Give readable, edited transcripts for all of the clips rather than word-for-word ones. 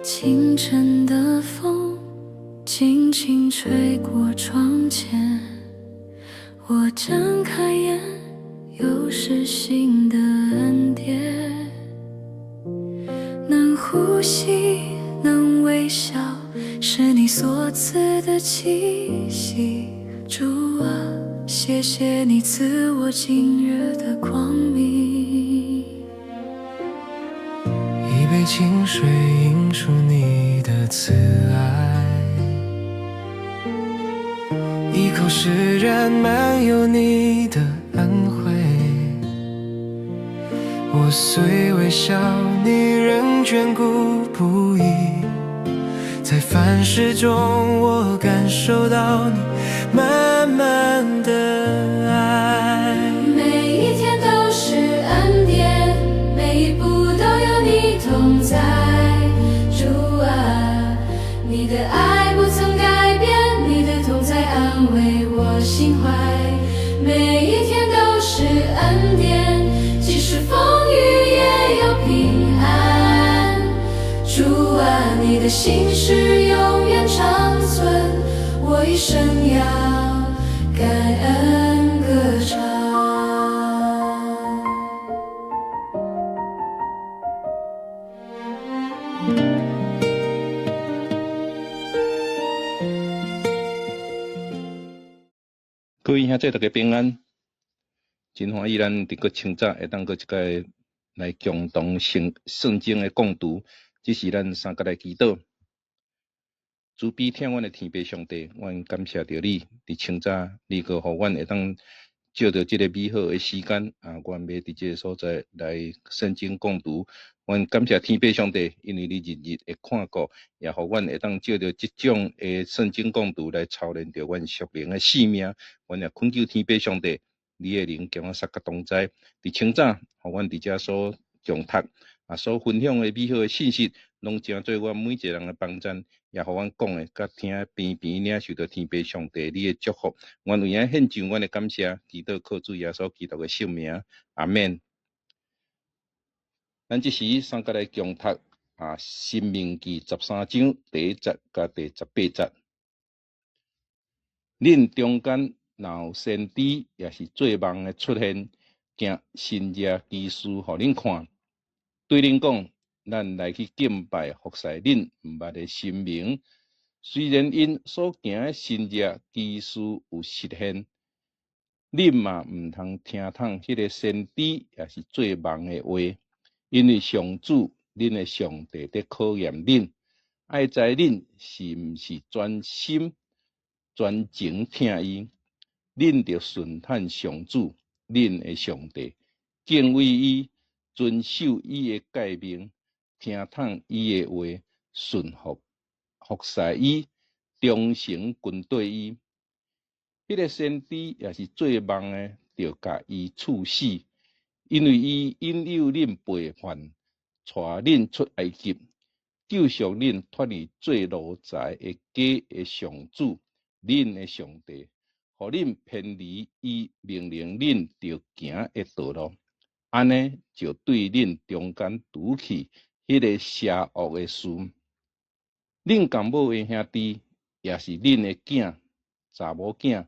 清晨的風輕輕吹過窗前，我睜開眼，又是新的恩典。能呼吸，能微笑，是你所賜的氣息。主啊，謝謝你賜我今日的光明。一杯清水映出你的慈愛，一口釋然滿有你的恩惠。我雖微小，你仍眷顧不已。在凡事中，我感受到你滿滿的愛。每一天都是恩典，每一步都有你同在。主啊，你的愛不曾改變，你的同在安慰我心懷。每一天都是恩典，即使風雨也有平安。主啊，你的信實永遠長存，我一生要感恩歌唱。各位兄弟大家平安，真歡喜咱佇閣清早會當閣一擺來共同聖聖經的共讀，這是咱三個來祈禱。慈悲疼阮的天父上帝，阮感謝著你，佇清早你閣予阮會當借著這個美好的時間啊，阮欲佇這個所在來聖經共讀。阮感謝天父上帝，因為你日日會看顧，也予阮會當借著這種的聖經共讀來操練著阮屬靈的性命。阮也懇求天父上帝，你的靈共阮相佮同在，佇清早，予阮佇遮所誦讀啊，所分享的美好的信息，攏成做阮每一個人的幫贊，也予阮講的佮聽的平平領受著天父上帝你的祝福。阮為按獻上阮的感謝，祈禱靠主耶穌基督的聖名，阿們。咱這時三個來共讀啊，《申命記》13章第一節佮第18節。恁中間若有先知，抑是做夢的出現，行神蹟奇事予恁看，對恁講，咱來去敬拜服侍恁毋捌的神明。雖然𪜶所行的神蹟奇事有實現，恁嘛毋通聽從彼个先知，抑是做夢的話。因為上主恁的上帝佇考驗恁，愛知恁是毋是專心專情疼伊。恁著順趁上主恁的上帝，敬畏伊，遵守伊的誡命，聽從伊的話，順服服侍伊，忠誠跟綴伊。彼个先知抑是做夢的，著共伊處死。因為伊引誘恁背叛，帶恁出埃及，救贖恁脫離做奴才的家的上主，恁的上帝，予恁偏離伊命令恁著行的道路，按呢就對恁中間除去彼个邪惡的事。恁共母的兄弟，抑是恁的囝、查某囝，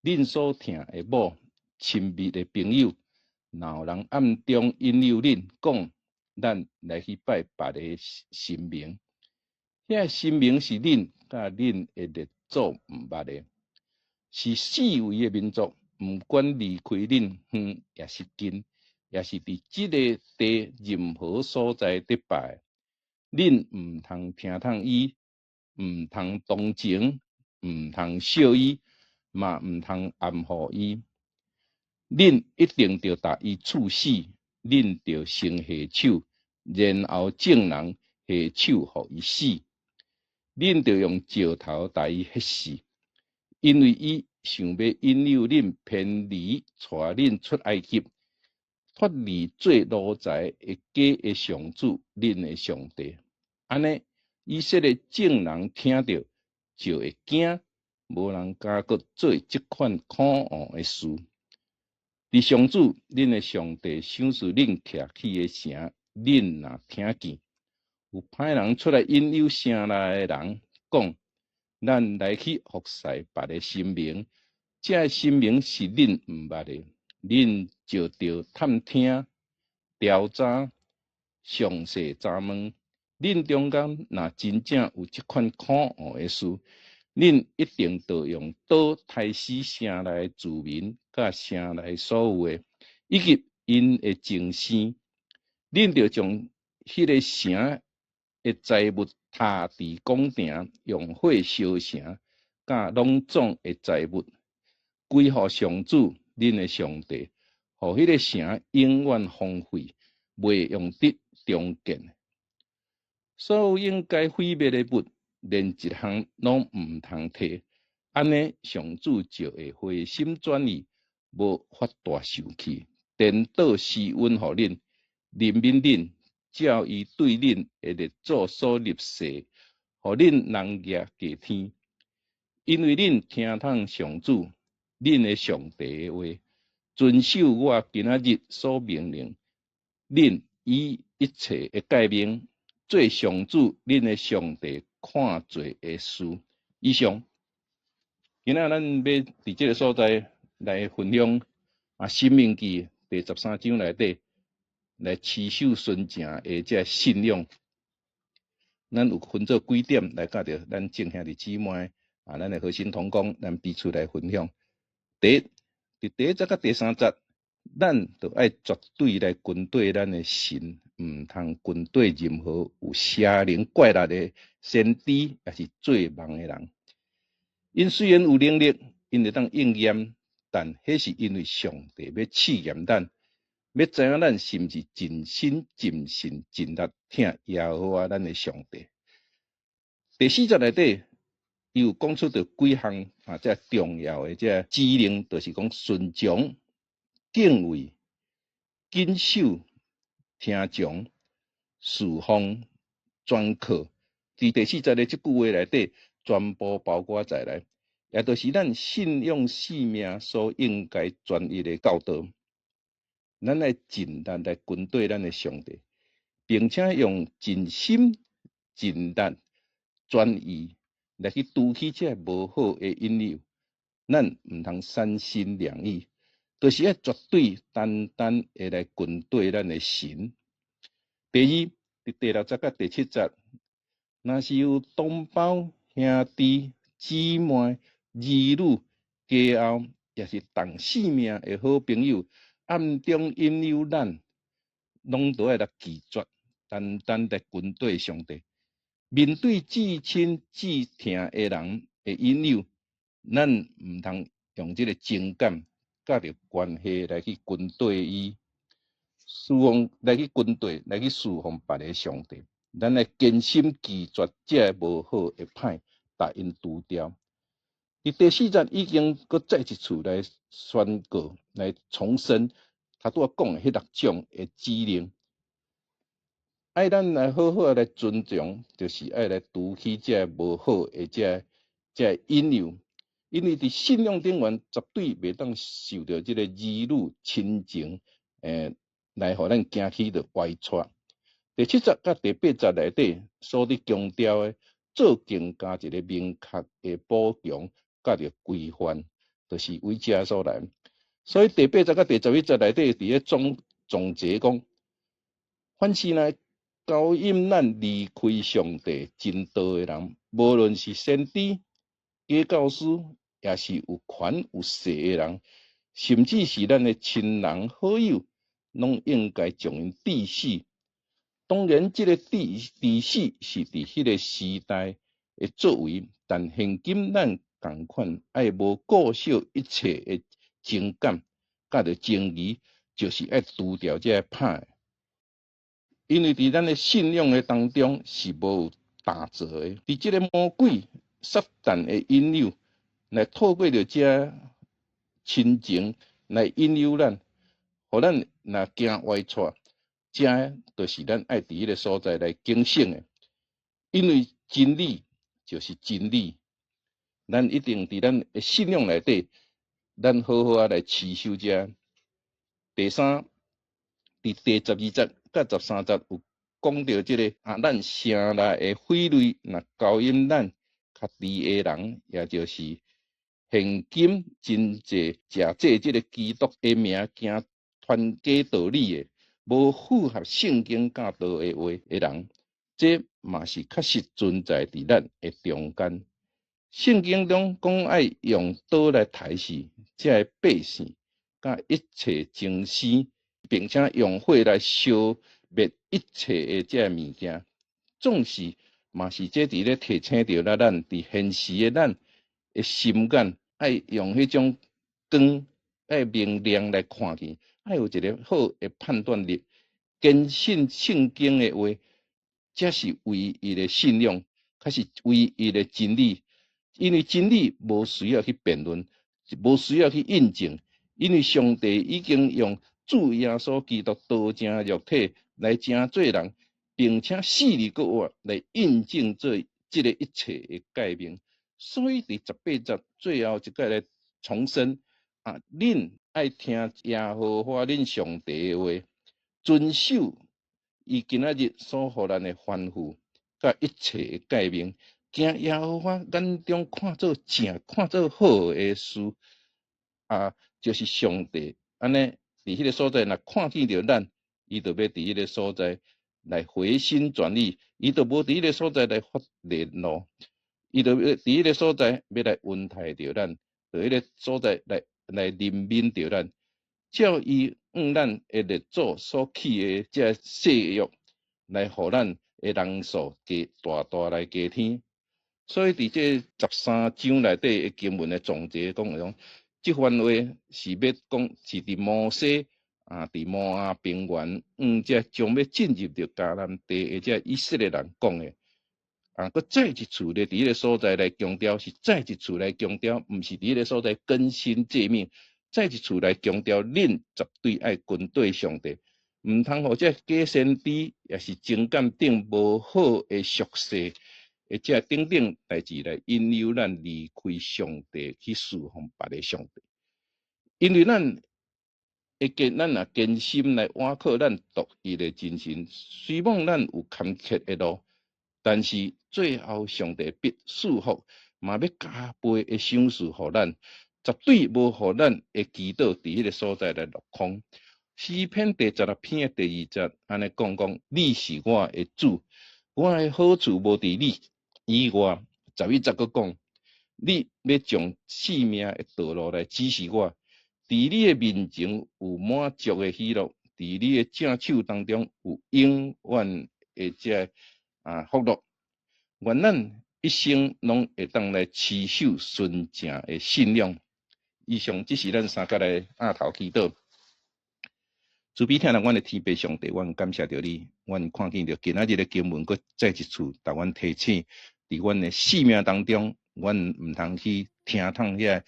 恁所疼的某、親密的朋友，若有人暗中引誘恁，講咱來去拜別个神明，遐神明是恁佮恁的列祖毋捌的，是四圍的民族，毋管離開恁遠抑是近，抑是佇這个地任何所在佇拜，恁毋通聽從伊，毋通同情，毋通笑伊，嘛毋通含糊伊。恁一定著共伊處死，恁著先下手，然後眾人下手予伊死。恁著用石頭共伊彼死，因為伊想欲引誘恁偏離，帶恁出埃及，脫離做奴才的家的上主，恁的上帝。按呢，以色列眾人聽著就會驚，無人敢閣做這款可惡的事。佇上主恁的上帝賞賜恁徛起的城，恁若聽見，有歹人出來引誘城內的人，講：咱來去服侍別个神明，這个神明是恁毋捌的。恁就著探聽、調查、詳細查問。恁中間若真正有這款可惡的事，恁一定著用刀刣死城內的住民，佮城內所有的，以及𪜶的精生。恁著將彼个城的財物疊佇廣場，用火燒城，佮攏總的財物歸予上主恁的上帝，予彼个城永遠荒廢，袂用得重建。所有應該毀滅的物，連一項攏毋通提。按呢，上主就會回心轉意，無發大受氣，顛倒施恩予恁，憐憫恁，照伊對恁的列祖所立誓，予恁人舉過天。因為恁聽從上主，恁的上帝的話，遵守我今仔日所命令恁以一切的誡命，做上主恁的上帝看做的事。以上，今仔咱欲佇這个所在來分享啊，《申命記》第13章內底來持守純正的這个信仰。咱有分做幾點來佮著咱眾兄弟姊妹啊，咱的核心同工，咱彼此來分享。第一，佇第一節佮第三節，咱著愛絕對來跟綴咱的神，毋通跟綴任何有邪靈怪力的先知，抑是做夢的人。𪜶雖然有能力，𪜶會當應驗，但彼是因為上帝欲試驗咱，欲知影咱是毋是盡心盡性盡力疼耶和華咱的上帝。第四節內底，伊有講出著幾項啊，這重要的這指令，就是講順從、敬畏、謹守、聽從、事奉、專靠。佇第四節的這句話內底，全部包括在內，也就是咱信仰生命所應該專一的教導。咱愛盡力來跟綴咱的上帝，並且用盡心盡力專意來去除去這無好的引誘。咱毋通三心兩意，就是愛絕對單單的來跟綴咱的神。第二，佇第六節佮第七節，若是有同胞、兄弟、姊妹、兒女、家後，抑是同性命的好朋友，暗中引誘咱，攏都愛來拒絕，單單來跟綴上帝。面對至親至疼的人的引誘，咱毋通用這个情感佮著關係來去跟綴伊，侍奉來去跟綴，來去侍奉別个上帝。咱愛堅心拒絕這个無好的歹，共𪜶除掉。佇第四節已經閣再一次來宣告，來重申頭拄仔講的彼六種的指令。愛咱來好好來尊重，就是愛來除去這个無好的這个引誘。因為佇信仰頂懸絕對袂當受著這个兒女親情，來予咱驚去著歪趖。第七節佮第八節內底所佇強調的，做更加一个明確的補強，佮著規範，就是為這所來。所以第八節佮第11節內底佇咧總總結講，凡是來勾引咱離開上帝真道的人，無論是先知、假教師，抑是有權有勢的人，甚至是咱的親人好友，攏應該將𪜶治死。當然，這个治死是佇彼个時代的作為，但現今咱仝款愛無顧惜一切的情感，佮著情誼，就是愛除掉這个歹。因為佇咱的信仰的當中是無有打折的，佇這个魔鬼撒旦的引誘，來透過著這親情來引誘咱，予咱若行歪趖，這就是咱愛佇彼个所在來警醒的。因為真理就是真理，咱一定佇咱的信仰內底，咱好好仔來持守這。第三，佇第12節佮13節有講著這个啊，咱城內的匪類，若勾引咱家己的人，也就是現今真濟假借這个基督的名行傳假道理的，無符合聖經教導的話的人，這嘛是確實存在佇咱的中間。聖經中講愛用刀來刣死這个百姓，佮一切祭司，並且用火來燒滅一切的這个物件，總是嘛是這佇咧提醒著咱，咱佇現時的咱的心眼，愛用彼種光，愛明亮來看見，愛有一个好的判斷力，堅信聖經的話，才是唯一的信仰，才是唯一的真理。因為真理無需要去辯論，無需要去印證，因為上帝已經用主耶穌基督道成肉體來成做人，並且死裡閣活來印證這個一切的誡命。所以佇18節最後一擺來重申啊，恁愛聽耶和華恁上帝的話，遵守伊今仔日所予咱的吩咐，佮一切的誡命。行耶和華眼中看做正、看做好的事，啊，就是上帝按呢佇彼个所在，若看見著咱，伊就欲佇彼个所在來回心轉意，伊就無佇彼個所在來發烈怒，伊就欲佇彼个所在欲來恩待著咱，佇彼个所在來憐憫著咱，照伊向咱的列祖所起的這个誓約，來予咱的人數加大大來加添。所以佇這13章內底的經文的總結講講，這番話是欲講是佇摩西啊，佇摩押平原，向這將欲進入著迦南地的這以色列人講的。啊，閣再一次咧，佇彼个所在來強調，是再一次來強調，毋是佇彼个所在更新誡命，再一次來強調，恁絕對愛跟綴上帝，毋通予這假先知，抑是情感頂無好的俗世。的這等等代誌來引誘咱離開上帝去侍奉別个上帝，因為咱會堅，咱若堅心來倚靠咱獨一的真神，雖罔咱有坎坷的路，但是最後上帝必賜福，嘛欲加倍的賞賜予咱，絕對無予咱的祈禱佇彼个所在來落空。詩篇第16篇的第2節按呢講講，你是我的主，我的好處無佇你以外。11節閣講，你欲將性命的道路來指示我，佇你的面前有滿足的喜樂，佇你的正手當中有永遠的這啊福樂。願咱一生攏會當來持守純正的信仰。以上這是咱三個來額頭祈禱。慈悲疼阮的天父上帝，阮感謝著你，阮看見著今仔日的經文，閣再一次共阮提醒，佇阮的生命當中，阮毋通去聽從遐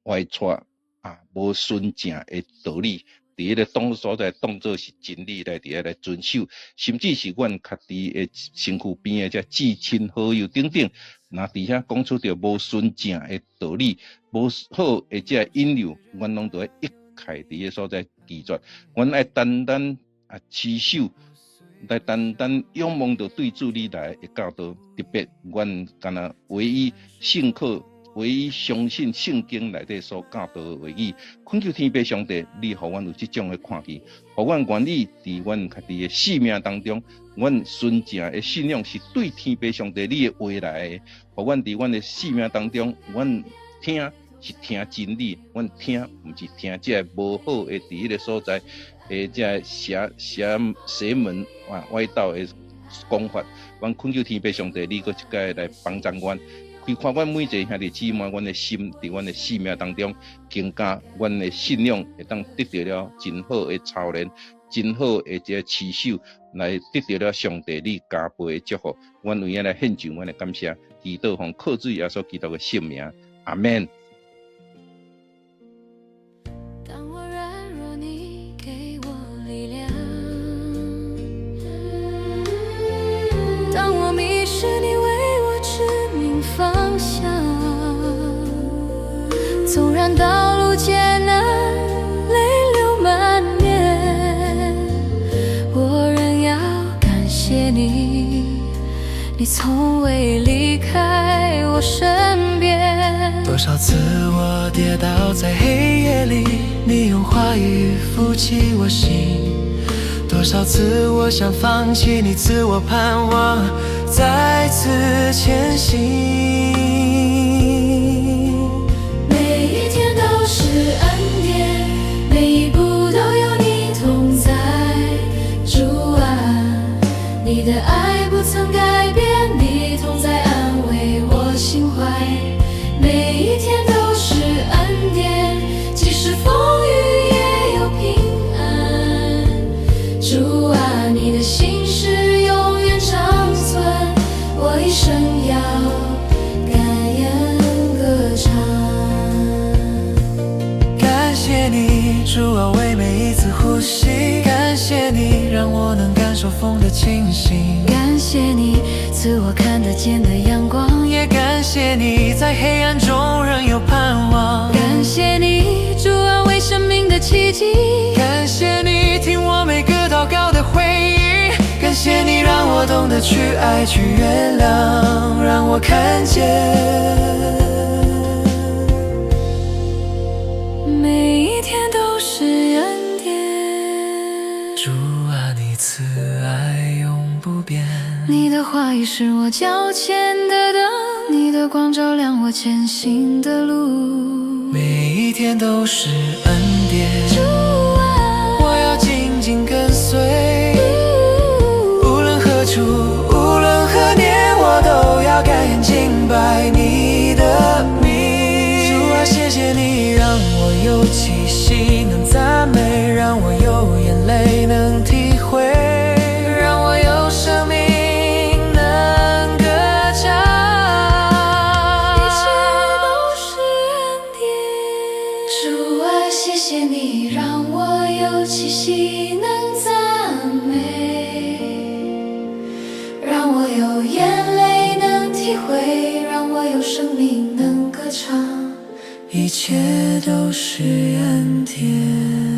歪錯啊無純正的道理，佇彼个當所在當做是真理來佇遐來遵守，甚至是阮家己的身軀邊的這至親好友等等，若佇遐講出著無純正的道理，無好的這引誘，阮攏著愛一概佇彼个所在拒絕。阮愛單單啊持守，來單單仰望著對主你來的教導，特別阮敢若唯一信靠、唯一相信聖經內底所教導的話語，懇求天父上帝，你予阮有這種的看見，予阮願意佇阮家己的生命當中，阮純正的信仰是對天父上帝你的話來的，予阮佇阮的生命當中，阮聽是聽真理，阮聽毋是聽這个無好的佇彼个所在的這个邪門啊歪道的講法。阮懇求天父上帝，你閣一擺來幫助阮，開闊阮每一个兄弟姊妹，阮的心佇阮的生命當中，更加阮的信仰會當得著了真好的操練，真好的這个持守，來得著了上帝你加倍的祝福。阮為爾來獻上阮的感謝，祈禱奉靠主耶穌基督的聖名，阿們。當我軟弱，你給我力量；當我迷失，你為我指明方向。縱然道路艱難，淚流滿面，我仍要感謝。你從未離開我身邊。多少次我跌倒在黑夜裡，你用話語扶起我心。多少次我想放棄，你賜我盼望，再次前行。每一天都是恩典，每一步都有你同在。主啊，你的愛不曾改變，你同在安慰我心懷。每一天都是恩典，即使風雨也有平安。主啊，你的信實永遠長存，我一生要感恩歌唱。感謝你，主啊，為每一次呼吸。感謝你，讓我能感受風的清新。感謝你賜我看得見的陽光，也感謝你在黑暗中仍有盼望。感謝你，主啊，為生命的奇蹟。感謝你聽我每個禱告的回應。感謝你讓我懂得去愛，去原諒，讓我看見。每一天都是恩典。主啊，你慈愛永不變。你的話語是我腳前的燈，你的光照亮我前行的路。每一天都是恩典。主啊，我要緊緊跟隨。無論何處，無論何年，我都要感恩敬拜你的名。主啊，謝謝你讓我有氣息能讚美，讓我有眼淚能體會，讓我有生命能歌唱。一切都是恩典。主啊，謝謝你讓我有氣息能讚美，讓我有眼淚能體會，讓我有生命能歌唱。一切都是恩典。